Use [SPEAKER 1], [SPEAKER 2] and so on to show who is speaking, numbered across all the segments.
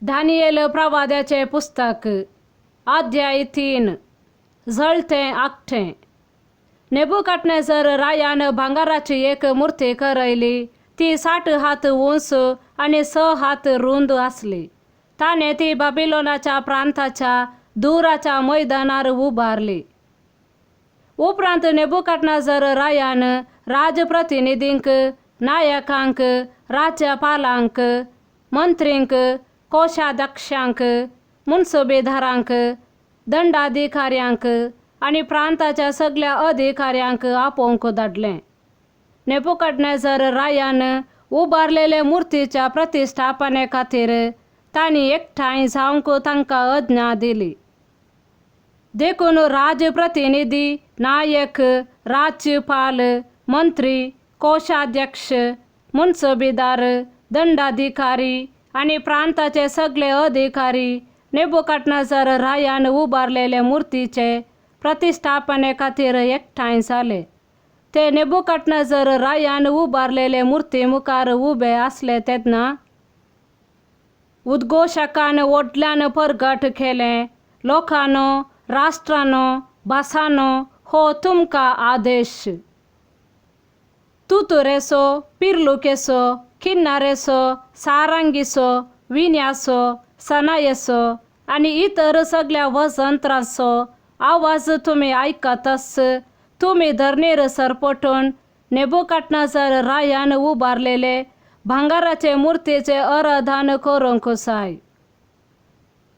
[SPEAKER 1] दानियेल प्रवाद्याचें पुस्तक, अध्याय 3. जळतें आखटें. नेबुकदनेझर रायान भांगराची एक मुर्ती करयली. ती 60 हात उंच आनी 6 हात रुंद आसली. ताणें ती बाबिलोनाच्या प्रांताच्या दुराच्या मैदानार उबारली. उपरांत नेबुकदनेझर रायान राजप्रतिनिधींक, नायकांक, राज्यपालांक, मंत्रींक, कोशाध्यक्षांक, मुन्सुबेदारांक, दंडाधिकाऱ्यांक आनी प्रांताच्या सगल्या अधिकाऱ्यांक आपोवंक धाडलें. नेबुकदनेझर रायान उबारलेले मुर्तीच्या प्रतिश्ठापने खातीर तांणी एकठांय जावंक तांकां आज्ञा दिली. देखून राजप्रतिनिधी, नायक, राज्यपाल, मंत्री, कोशाध्यक्ष, मुन्सुबेदार, दंडाधिकारी आनी प्रांताचे सगळे अधिकारी नेबुकदनेझर रायान उबारलेले मुर्तीचे प्रतिश्ठापने खातीर एकठांय जाले. ते नेबुकदनेझर रायान उबारलेले मुर्ती मुखार उबे आसले तेन्ना उद्घोशकान व्हडल्यान परगट केलें, लोकांनो, राष्ट्रांनो, भासांनो, हो तुमकां आदेश. तुतुरेचो, पिर्लुकेचो, किन्नारेचो, सारंगीचो, विण्याचो, सनायेचो आनी इतर सगल्या वसंत्रांचो आवाज तुमी आयकतच तुमी धरणीर सरपटून नेबुकदनेझर रायान उबारलेले भांगराचे मुर्तीचे आराधन करूंक जाय.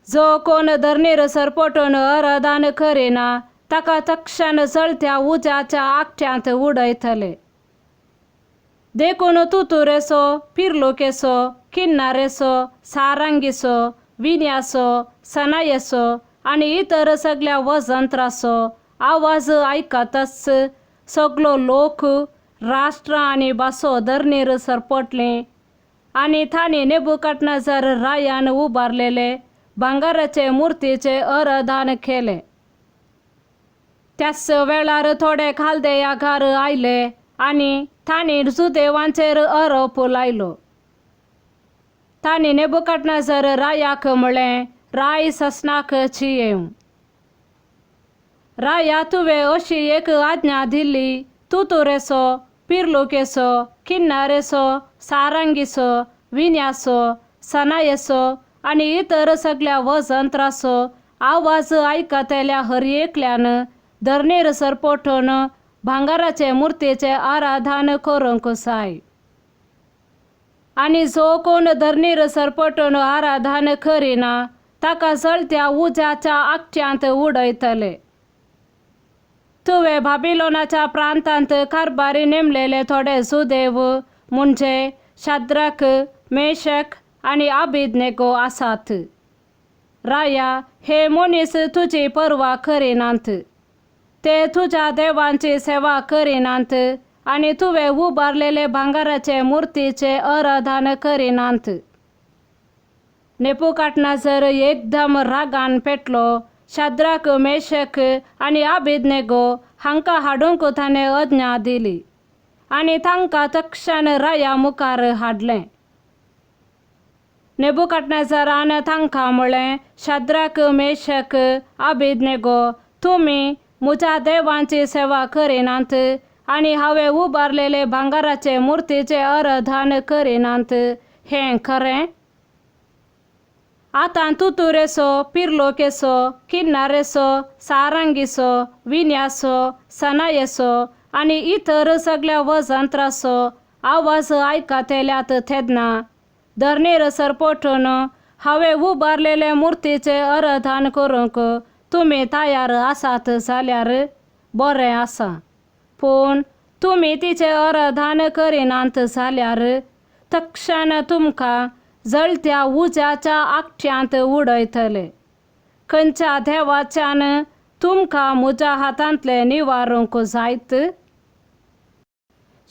[SPEAKER 1] जो कोण धरणीर सरपटून आराधन करिना ताका तक्षण जळत्या उज्याच्या आखट्यांत उडयतले. देखून तुतुरेचो, पिर्लुकेचो, किन्नारेचो, सारंगीचो, विण्याचो, सनायेचो आनी इतर सगल्या वजंत्राचो आवाज आयकतच सगलो लोक, राष्ट्रां आनी भासो धरणीर सरपटली आनी तांणी नेबुकदनेझर रायान उबारलेले भांगराचे मुर्तीचे आराधन केलें. त्याच वेळार थोडे खालदेयाकार आयले आनी तांणी जुदेवांचेर आरोप लायलो. तांणी नेबुकदनेझर रायाक म्हळें, राय ससनाक जियेवं. राया, तुवें अशी एक आज्ञा दिल्ली, तुतुरेचो, पिर्लुकेचो, किन्नारेचो, सारंगीचो, विण्याचो, सनायेचो आनी इतर सगल्या वजंत्राचो आवाज आयकतल्या हर एकल्यान धरणीर सरपटून भांगराचे मुर्तीचें आराधन करूंक जाय. आनी जो कोण धरणीर सरपटून आराधन करिना ताका जळत्या उज्याच्या आखट्यांत उडयतले. तुवें बाबिलोनाच्या प्रांतांत कारभारी नेमलेले थोडे जुदेव म्हणजे शाद्रक, मेशक आनी आबेदनेगो आसात. राया, हे मनीस तुजी पर्वा करिनात. ते तुज्या देवांची सेवा करिनात आनी तुवें उबारलेले भांगराचे मुर्तीचें आराधन करिनात. नेबुकदनेझर एकदम रागान पेटलो. शाद्रक, मेशक आनी आबेदनेगो हांकां हाडूंक ताणें आज्ञा दिली आनी तांकां तक्षण राया मुखार हाडलें. नेबुकदनेझरान तांकां म्हळें, शाद्रक, मेशक, आबेदनेगो, तुमी म्हज्या देवांची सेवा करिनात आनी हांवें उबारलेले भांगराचे मुर्तीचें आराधन करिनात, हें खरें? आतां तुतुरेचो, पिर्लोकेचो, किन्नारेचो, सारंगीचो, विण्याचो, सनायेचो आनी इतर सगल्या वजंत्राचो आवाज आयकतल्यात तेन्ना धरणीर सरपटून हांवें उबारलेले मुर्तीचें आराधन करूंक तुमी तयार आसात जाल्यार बरें आसा. पूण तुमी तिचें आराधन करिनात जाल्यार तक्षण तुमकां जळत्या उज्याच्या आखट्यांत उडयतले. खंयच्या देवाच्यान तुमकां म्हज्या हातांतलें निवारूंक जायत?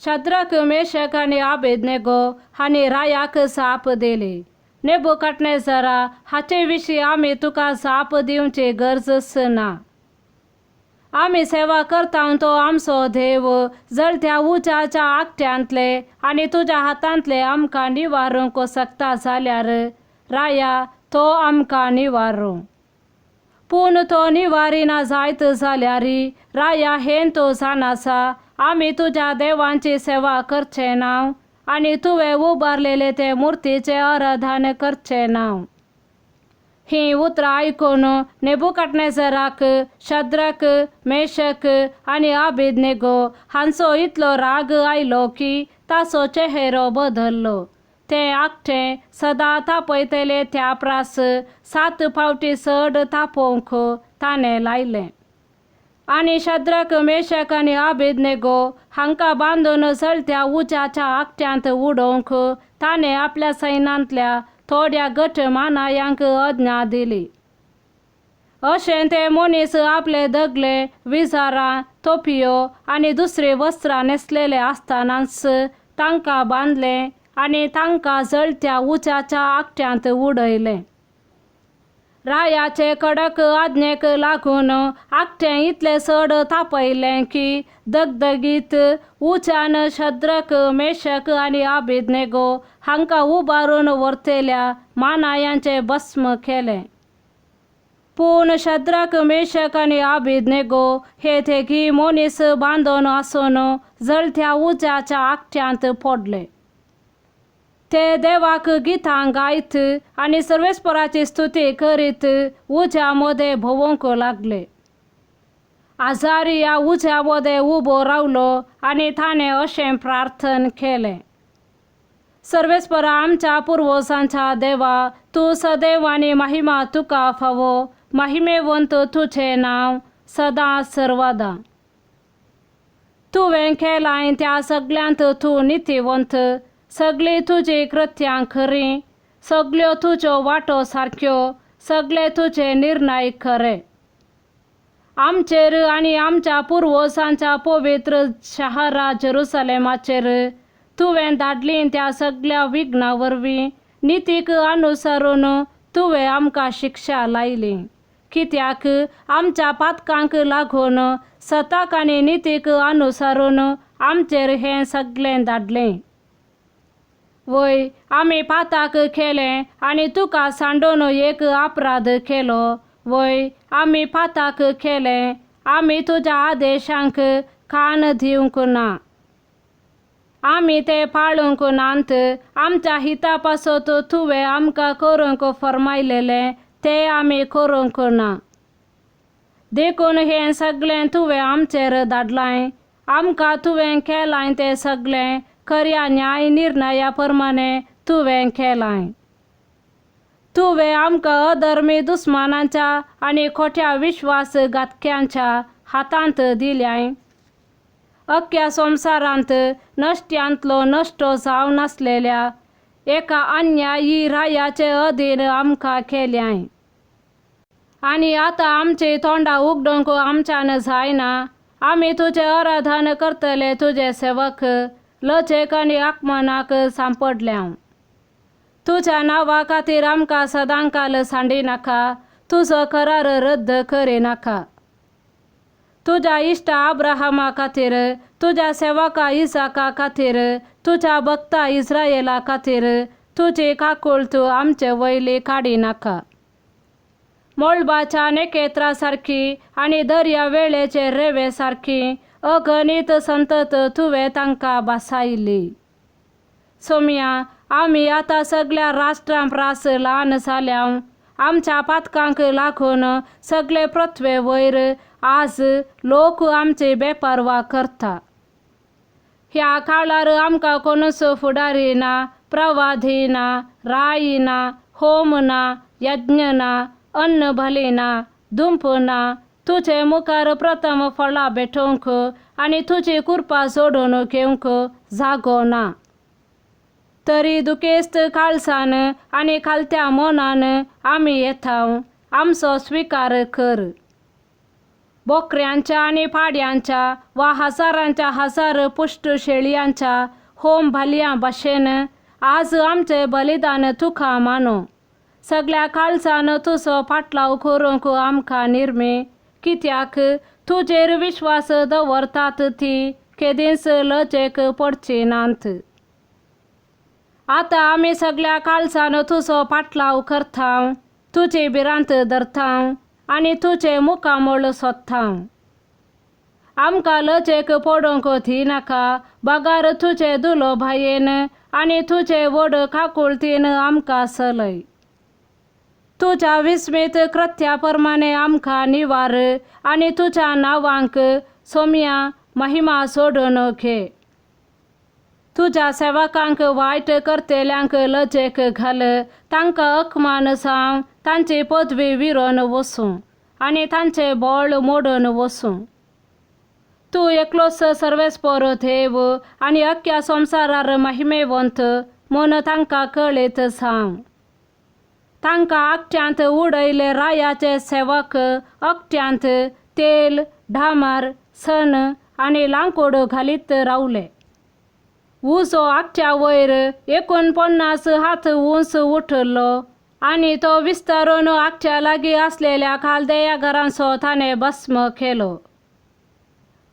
[SPEAKER 1] शाद्रक, मेशक आनी आबेदनेगो हांणी रायाक जाप दिली, नेबुकदनेझरा, हाचे विशीं आमी तुका जाप दिवची गरजच ना. आमी सेवा करता तो आमचो देव जळत्या उज्याच्या आखट्यांतले आनी तुज्या हातांतले आमकां निवारूंक शकता जाल्यार राया, तो आमकां निवारूं. पूण तो निवारिना जायत जाल्यार राया हें तूं जाण आसा, आमी तुज्या देवांची सेवा करचे ना आनी तुवें उबारलेले ते मुर्तीचें आराधन करचे ना. हीं उतरां आयकून नेबुकडनेझराक शद्रक, मेशक आनी आबेदनेगो हांचो इतलो राग आयलो की ताचो चेहरो बदल्लो. तें आखटें सदां तापयतले त्या प्रास 7 फावटी चड तापोवंक ताणें लायलें. आनी शद्रक, मेशक आनी आबेदनेगो हांकां बांदून जळत्या उज्याच्या आखट्यांत उडोवंक ताणें आपल्या सैन्यांतल्या थोड्या गट मानायांक आज्ञा दिली. अशें ते मनीस आपले दगले, विजारां, तोपयो आनी दुसरी वस्त्रां न्हेसलेले आसतनाच तांकां बांदले आनी तांकां जळत्या उज्याच्या आखट्यांत उडयलें. रायाचे कडक आज्ञेक लागून आखटें इतलें चड तापयलें की दगदगीत उज्यान शद्रक, मेशक आनी आबेदनेगो हांकां उबारून व्हरतल्या मानायांचें भस्म केलें. पूण शद्रक, मेशक आनी आबेदनेगो हे तेगी मनीस बांदून आसून जळत्या उज्याच्या आखट्यांत पडले. ते देवाक गितां गायत आनी सर्वेस्पराची स्तुती करीत उज्या मदें भोंवूंक लागले. आजारिया उज्या मदें उबो रावलो आनी ताणें अशें प्रार्थन केलें, सर्वेस्परा आमच्या पुर्वजांच्या देवा, तूं सदैव आनी महिमा तुका फावो, महिमेवंत तुजें नांव सदां सर्वदां. तुवें केलां त्या सगल्यांत तूं नितीवंत, सगळीं तुजी कृत्यां खरीं, सगल्यो तुज्यो वाटो सारक्यो, सगळे तुजे निर्णय खरे. आमचेर आनी आमच्या पुर्वजांच्या पवित्र शहरा जेरुसलेमाचेर तुवें धाडली त्या सगल्या विघ्ना वरवीं नितीक अनुसरून तुवें आमकां शिक्षा लायली. कित्याक आमच्या पातकांक लागून सताक आनी नितीक अनुसरून आमचेर हें सगळें धाडलें. वय, आमी पाताक केलें आनी तुका सांडून एक अपराध केलो. वय, आमी पाताक केलें, आमी तुज्या आदेशांक कान दिवंक ना, आमी ते पाळूंक नात. आमच्या हिता पासत तुवें आमकां करूंक फर्मायलेलें तें आमी करूंक ना. देखून हें सगळें तुवें आमचेर धाडलां. आमकां तुवें केलां तें सगळें खऱ्या न्याय निर्णया प्रमाणे तुवें केलां. तुवें आमकां अधर्मी दुस्मानांच्या आनी खोट्या विश्वासघातक्यांच्या हातांत दिल्याय. अख्ख्या संवसारांत नश्ट्यांतलो नश्टो जावन आसलेल्या एका अन्यायी रायाचे अधीन आमकां केल्याय. आनी आतां आमची तोंडां उगडूंक आमच्यान जायना. आमी तुजें आराधन करतले तुजे सेवक लजेक आनी आकमनाक सांपडल्या. तुज्या नांवा खातीर आमकां सदांकाल सांडिनाका, तुजो करार रद्द करिनाका. तुज्या इश्टा अब्राहमा खातीर, तुज्या सेवका इसाका खातीर, तुज्या भक्ता इस्रायला खातीर तुजी काकूळ तूं आमचे वयली काडिनाका. मळबाच्या नखेत्रा सारकी आनी दर्या वेळेचे रेवे सारकी अगणीत संतत तुवें तांकां भासायली. सोम्या, आमी आतां सगल्या राष्ट्रां प्रास ल्हान जाल्या. आमच्या पातकांक लागून सगळे पृथ्वे वयर आज लोक आमची बेपर्वा करता. ह्या काळार आमकां कोणूच फुडारी ना, प्रवादी ना, राय ना, होम ना, यज्ञ ना, अन्न बली ना, दुंप ना. तुजे मुखार प्रथम फळां भेटोवंक आनी तुजी कृपा जोडून घेवंक जागो ना. तरी दुखेस्त काळजान आनी खालत्या मनान आमी येता, आमचो स्विकार कर. बोकऱ्यांच्या आनी पाड्यांच्या वा हजारांच्या हजार पुश्ट शेळयांच्या होम भालयां भाशेन आज आमचें बलिदान तुका मानू. सगल्या काळजान तुजो फाटलाव करूंक आमकां निर्मी, कित्याक तुजेर विश्वास दवरतात ती केदींच लजेक पडची नात. आतां आमी सगल्या काळजान तुजो फाटलाव करता. तुजी भिरांत धरता आनी तुजें मुखामळ सोदता. आमकां लजेक पडोवंक दिनाका, बगार तुजे दुलोभायेन आनी तुजे व्हड काकुळतीन आमकां चलय. तुज्या विस्मीत कृत्या प्रमाणे आमकां निवार आनी तुज्या नांवांक सोम्या महिमा सोडून घे. तुज्या सेवकांक वायट करतल्यांक लजेक घाल, तांकां अकमान जावं, तांची पदवी विरोन वसूं आनी तांचें बळ मोडून वसूं. तूं एकलोच सर्वेस्पर देव आनी अख्ख्या संवसारार महिमेवंत म्हूण तांकां कळीत जावं. तांकां आकट्यांत उडयले रायाचे सेवक अकट्यांत तेल, डामर, सण आनी लांकूड घालीत रावले. उजो आकट्या वयर 49 हात उंच उठलो आनी तो विस्तारून आकट्या लागीं आसलेल्या खालदेया घरांचो ताणें भस्म केलो.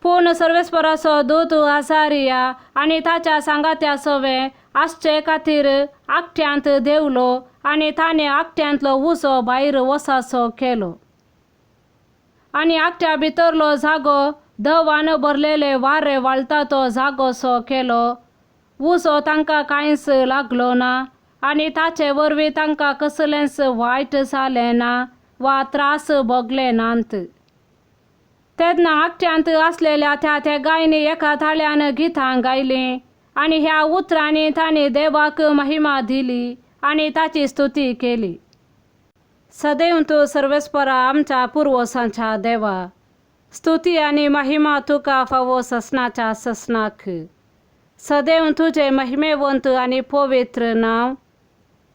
[SPEAKER 1] पूण सर्वेस्पराचो दूत आसारिया आनी ताच्या सांगात्या सवें आसचे खातीर आकट्यांत देंवलो आनी ताणें आकट्यांतलो उजो भायर वचाचो केलो. आनी आकट्या भितरलो जागो दवान भरलेले वारें व्हाळटा तो जागोसो केलो. उजो तांकां कांयच लागलो ना आनी ताचे वरवीं तांकां कसलेंच वायट जालें ना वा त्रास भोगले नात. तेन्ना आकट्यांत आसलेल्या त्या तेगांयनी एका ताळ्यान गितां गायलीं आनी ह्या उतरांनी तांणी देवाक महिमा दिली आनी ताची स्तुती केली. सदैव तूं सर्वेस्परा आमच्या पुर्वसांच्या देवा, स्तुती आनी महिमा तुका फावो ससनाच्या ससनाक. सदैव तुजें महिमेवंत आनी पवित्र नांव,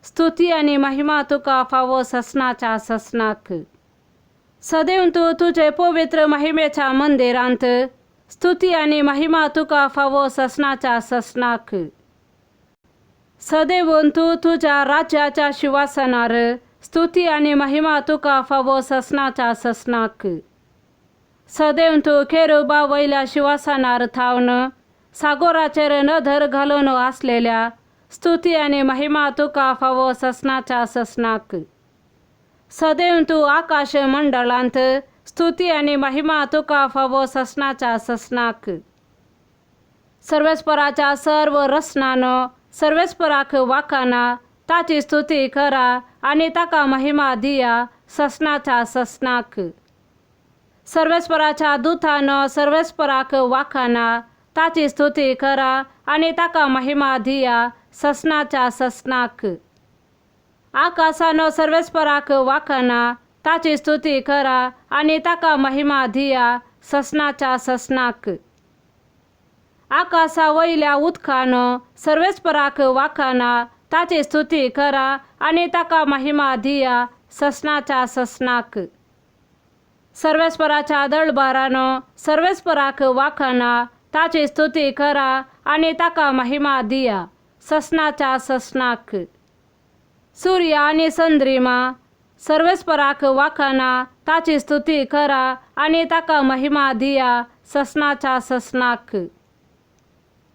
[SPEAKER 1] स्तुती आनी महिमा तुका फावो ससनाच्या ससनाक. सदैव तूं तुजे पवित्र महिमेच्या मंदिरांत, स्तुती आनी महिमा तुका फावो ससनाच्या ससनाक. सदैव तूं तुज्या राज्याच्या शिवासनार, स्तुती आनी महिमा तुका फावो ससनाच्या ससनाक. सदैव तूं केरुबा वयल्या शिवासनार थावन सागोराचेर नदर घालून आसलेल्या, स्तुती आनी महिमा तुका फावो ससनाच्या ससनाक. सदैव तूं आकाश मंडळांत, स्तुती आनी महिमा तुका फावो ससनाच्या ससनाक. सर्वेस्पराच्या सर्व रचनानो सर्वेस्पराक वाखाना, ताची स्तुती करा आनी ताका महिमा दिया ससनाच्या ससनाक. सर्वेस्पराच्या दुतानो सर्वेस्पराक वाखाना, ताची स्तुती करा आनी ताका महिमा दिया ससनाच्या ससनाक. आकाशानो सर्वेस्पराक वाखाना, ताची स्तुती करा आनी ताका महिमा दिया ससनाच्या ससनाक. आकाशा वयल्या उदकानो सर्वेस्पराक वाखाना, ताची स्तुती करा आनी ताका महिमा दिया ससनाच्या ससनाक. सर्वेस्पराच्या दळबारानो सर्वेस्पराक वाखाना, ताची स्तुती करा आनी ताका महिमा दिया ससनाच्या ससनाक. सूर्य आनी चंद्रिमा सर्वेस्पराक वाखाना, ताची स्तुती करा आनी ताका महिमा दिया ससनाच्या ससनाक.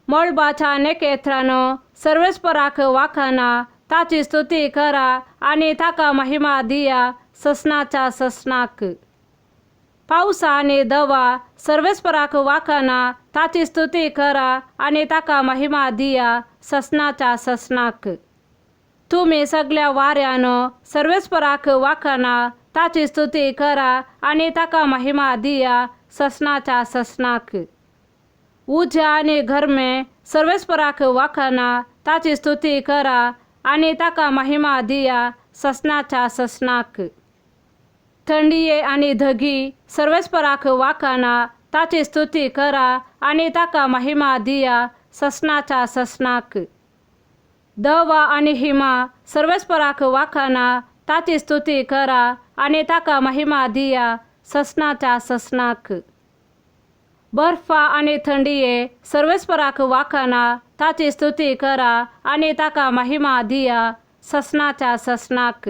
[SPEAKER 1] मळबाच्या नखेत्रांनो सर्वेस्पराक वाखाना, ताची स्तुती करा आनी ताका महिमा दिया ससनाच्या ससनाक. पावसा आनी दवा सर्वेस्पराक वाखाना, ताची स्तुती करा आनी ताका महिमा दिया ससनाच्या ससनाक. तुमी सगल्या वाऱ्यानो सर्वेस्पराक वाखाना, ताची स्तुती करा आनी ताका महिमा दिया ससनाच्या ससनाक. उज्या आनी घरमे सर्वेस्पराक वाखाना, ताची स्तुती करा आनी ताका महिमा दिया ससनाच्या ससनाक. थंडिये आनी धगी सर्वेस्पराक वाखाना, ताची स्तुती करा आनी ताका महिमा दिया ससनाच्या ससनाक. दवा आनी हिमा सर्वेस्पराक वाखाना, ताची स्तुती करा आनी ताका महिमा दिया ससनाच्या ससनाक. बर्फा आनी थंडिये सर्वेस्पराक वाखाना, ताची स्तुती करा आनी ताका महिमा दिया ससनाच्या ससनाक.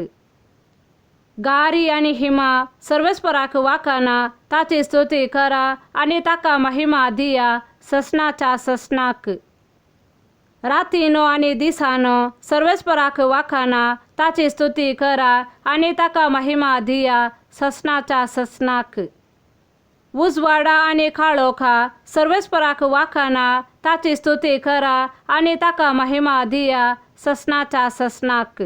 [SPEAKER 1] गारी आनी हिमा सर्वेस्पराक वाखाना, ताची स्तुती करा आनी ताका महिमा दिया ससनाच्या ससनाक. रातीनो आनी दिसानो सर्वेस्पराक वाखाना, ताची स्तुती करा आनी ताका महिमा दिया ससनाच्या ससनाक. उजवाडा आनी काळोखा सर्वेस्पराक वाखाना, ताची स्तुती करा आनी ताका महिमा दिया ससनाच्या ससनाक.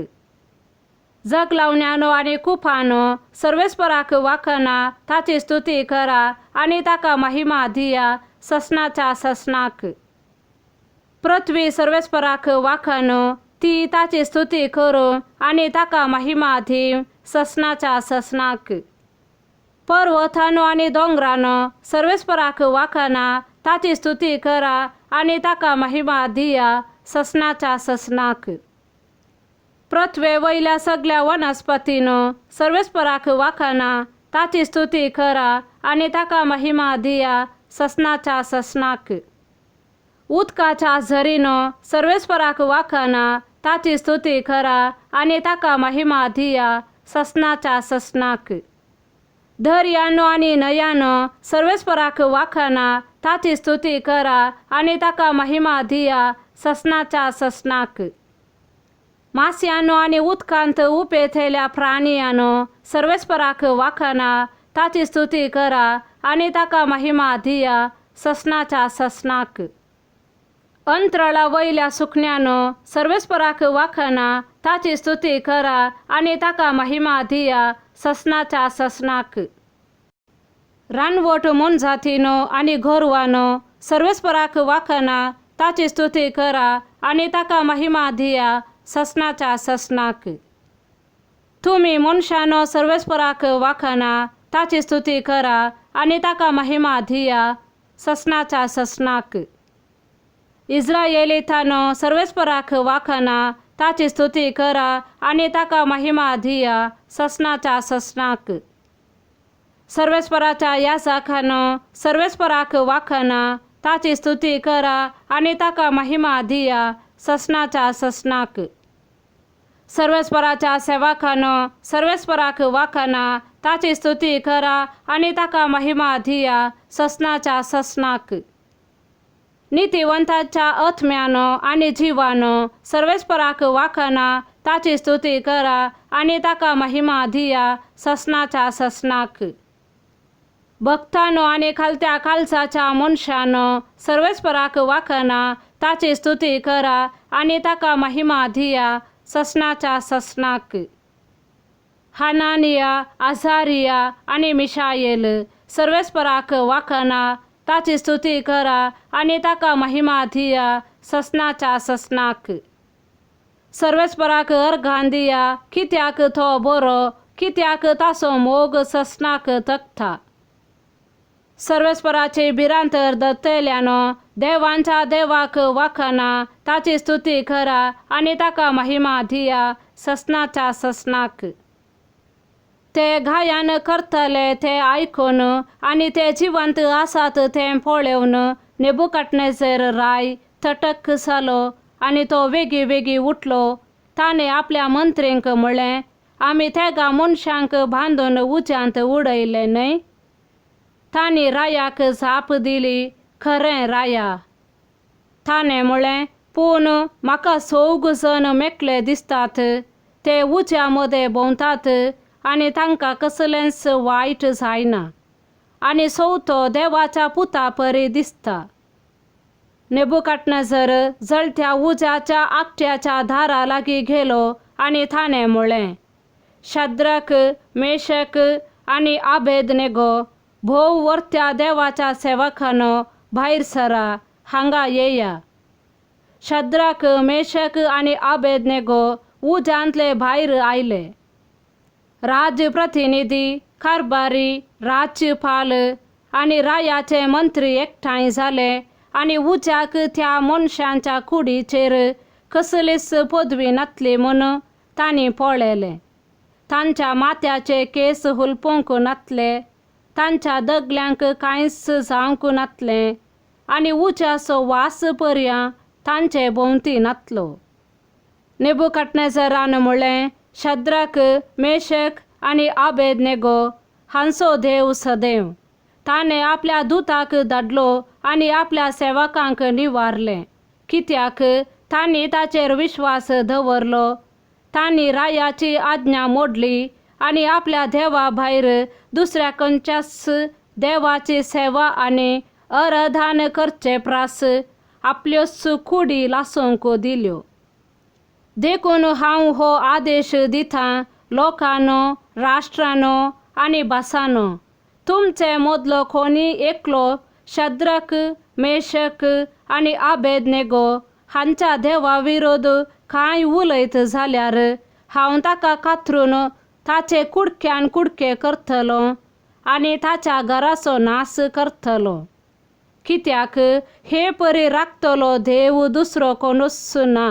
[SPEAKER 1] जगलावण्यानो आनी कुपानो सर्वेस्पराक वाखाना, ताची स्तुती करा आनी ताका महिमा दिया ससनाच्या ससनाक. पृथ्वी सर्वेस्पराक वाखानो, ती ताची स्तुती करूं आनी ताका महिमा दिवं ससनाच्या ससनाक. पर्वतानो आनी दोंगरानो सर्वेस्पराक वाखाना, ताची स्तुती करा आनी ताका महिमा दिया ससनाच्या ससनाक. पृथ्वे वयल्या सगल्या वनस्पतीनो सर्वेस्पराक वाखाना, ताची स्तुती करा आनी ताका महिमा दिया ससनाच्या ससनाक. उदकाच्या झरीनो सर्वेस्पराक वाखाना, ताची स्तुती करा आनी ताका महिमा दिया ससनाच्या ससनाक. दर्यानो आनी न्हंयानो सर्वेस्पराक वाखाना, ताची स्तुती करा आनी ताका महिमा दिया ससनाच्या ससनाक. मास्यानो आनी उदकांत उपेथेल्या प्राणियानो सर्वेस्पराक वाखाना, ताची स्तुती करा आनी ताका महिमा दिया ससनाच्या ससनाक. अंतराळा वयल्या सुकण्यानो सर्वेस्पराक वाखाना, ताची स्तुती करा आनी ताका महिमा दिया ससनाच्या ससनाक. रानवट मोनजातीनो आनी गोरवानो सर्वेस्पराक वाखाना, ताची स्तुती करा आनी ताका महिमा दिया ससनाच्या ससनाक. तुमी मनशानो सर्वेस्पराक वाखाना, ताची स्तुती करा आनी ताका महिमा दिया ससनाच्या ससनाक. इस्रायेलितानो सर्वेस्पराक वाखाना, ताची स्तुती करा आनी ताका महिमा दिया ससनाच्या ससनाक. सर्वेस्पराच्या याजकानो सर्वेस्पराक वाखाना, ताची स्तुती करा आनी ताका महिमा दिया ससनाच्या ससनाक. सर्वेस्पराच्या सेवकानो सर्वेस्पराक वाखाना, ताची स्तुती करा आनी ताका महिमा दिया ससनाच्या ससनाक. नितीवंताच्या आत्म्यानो आनी जिवानो सर्वेस्पराक वाखाना, ताची स्तुती करा आनी ताका महिमा दिया ससनाच्या ससनाक. भक्तानो आनी खालत्या कालसाच्या मनशानो सर्वेस्पराक वाखाना, ताची स्तुती करा आनी ताका महिमा दिया ससनाच्या ससनाक. हानानिया, आझारिया आनी मिशाएल सर्वेस्पराक वाखाना, ताची स्तुती करा आनी ताका महिमा दिया ससनाच्या ससनाक. सर्वेस्पराक अर्घान दिया कित्याक तो बरो, कित्याक ताचो मोग ससनाक तकता. सर्वेस्पराची भिरांतर दत्तल्यानो देवांच्या देवाक वाखाना, ताची स्तुती करा आनी ताका महिमा दिया ससनाच्या ससनाक. ते गायन करतले ते आयकून आनी ते जिवंत आसात तें पळोवन नेबुकटनेझर राय थटक जालो आनी तो वेगी वेगी उठलो. ताणें आपल्या मंत्रींक म्हणलें, आमी तेगा मनशांक बांदून उज्यांत उडयले न्हय? तांणी रायाक जाप दिली, खरें राया. ताणें म्हणलें, पूण म्हाका चौग जण मेकळे दिसतात, ते उज्या मदें भोंवतात आनी तांकां कसलेंच वायट जायना, आनी चवथो देवाच्या पुता परी दिसता. नेबुकटनेझर जळत्या उज्याच्या आकट्याच्या दारा लागीं गेलो आनी ताणें म्हणलें, शद्रक, मेशक आनी आबेदनेगो, भोव वर्त्या देवाच्या सेवकानो भायर सरा, हांगा येया. शद्रक, मेशक आनी आबेदनेगो उज्यांतले भायर आयले. राजप्रतिनिधी, कारभारी, राज्यपाल आनी रायाचे मंत्री एकठांय जाले आनी उज्याक त्या मनशांच्या कुडीचेर कसलीच पदवी नातली म्हूण तांणी पळयलें. तांच्या माथ्याचे केंस हुलपूंक नातले, तांच्या दगल्यांक कांयच जावंक नातलें आनी उज्याचो वास पर्यां तांचे भोंवती नातलो. नेबुकटनेझरान म्हणलें, शद्रक, मेशक आनी आबेदनेगो हांचो देव सदैव. ताणें आपल्या दुताक धाडलो आनी आपल्या सेवकांक निवारलें, कित्याक तांणी ताचेर विश्वास दवरलो. तांणी रायाची आज्ञा मोडली आनी आपल्या देवा भायर दुसऱ्या खंयच्याच देवाची सेवा आनी आराधन करचे प्रास आपल्योच कुडी लासूंक दिल्यो. देखून हांव हो आदेश दितां लोकांनो, राष्ट्रांनो आनी भासांनो, तुमचे मदलो कोणी एकलो शद्रक, मेशक आनी आबेदनेगो हांच्या देवा विरोध कांय उलयत जाल्यार हांव ताका कातरून ताचे कुडक्यान कुडके करतलो आनी ताच्या घराचो नाश करतलो. कित्याक हे परी राखतलो देव दुसरो कोणूच ना.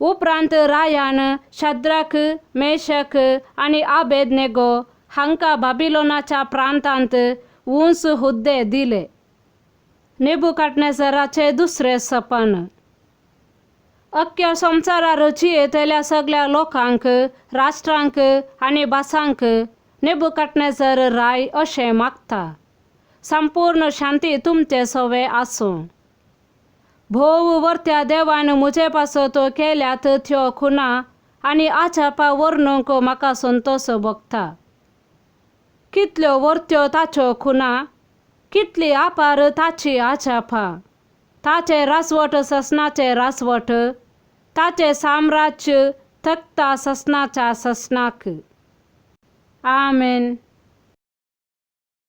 [SPEAKER 1] उपरांत रायान शद्रक, मेशक आनी आबेदनेगो हांकां बाबिलोनाच्या प्रांतांत उंच हुद्दे दिले. नेबुकाडनेझराचें दुसरें सपन. अख्ख्या संवसारार जियेतल्या सगल्या लोकांक, राष्ट्रांक आनी भासांक नेबुकाडनेझर राय अशें मागता, संपूर्ण शांती तुमचे सवे आसूं. भोव वरत्या देवान म्हजे पासत केल्यात त्यो खुणा आनी आचापा वर्णूंक म्हाका संतोश भोगता. कितल्यो वरत्यो ताच्यो खुणा, कितली आपार ताची आचापा. ताचें रासवट ससनाचें रासवट, ताचें साम्राज्य तकता ससनाच्या ससनाक. आमेन.